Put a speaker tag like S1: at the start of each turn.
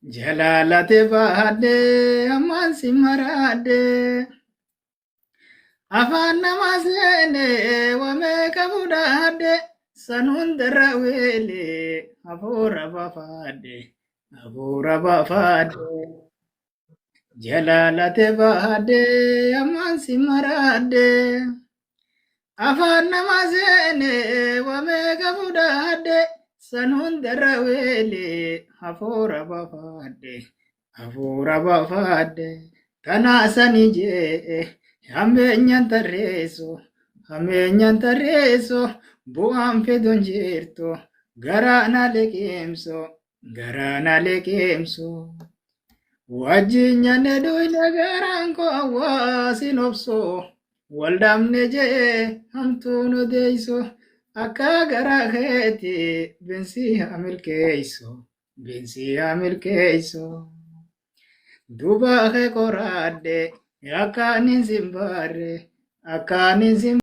S1: Jalaalate baadhe ammaan si maraadhe. Afaan nama seene wamee qabudhaadhe sanuun darra weele hafuura bafaadhe hafuura bafaadhe. Jalaalate baadhe ammaan si maraadhe. Afaan nama seene wamee qabudhaadhe sanuun darra weele hafuura bafaadhe hafuura bafaadhe. Tanaa sani jee hammeenyaan tarreessu hammeenyaan tarreessu bu'aan fidun jirtu garaa na liqimsu garaa na liqimsu. Wajjin nyaanne duyne garaan koo hawaasin obsu waldhabne jee hamtuun odeessu akka garaa keetti binsi haa milkeessu binsi haa milkeessu. Duuba kee qoraadhe akka ani sin barre akka ani sin.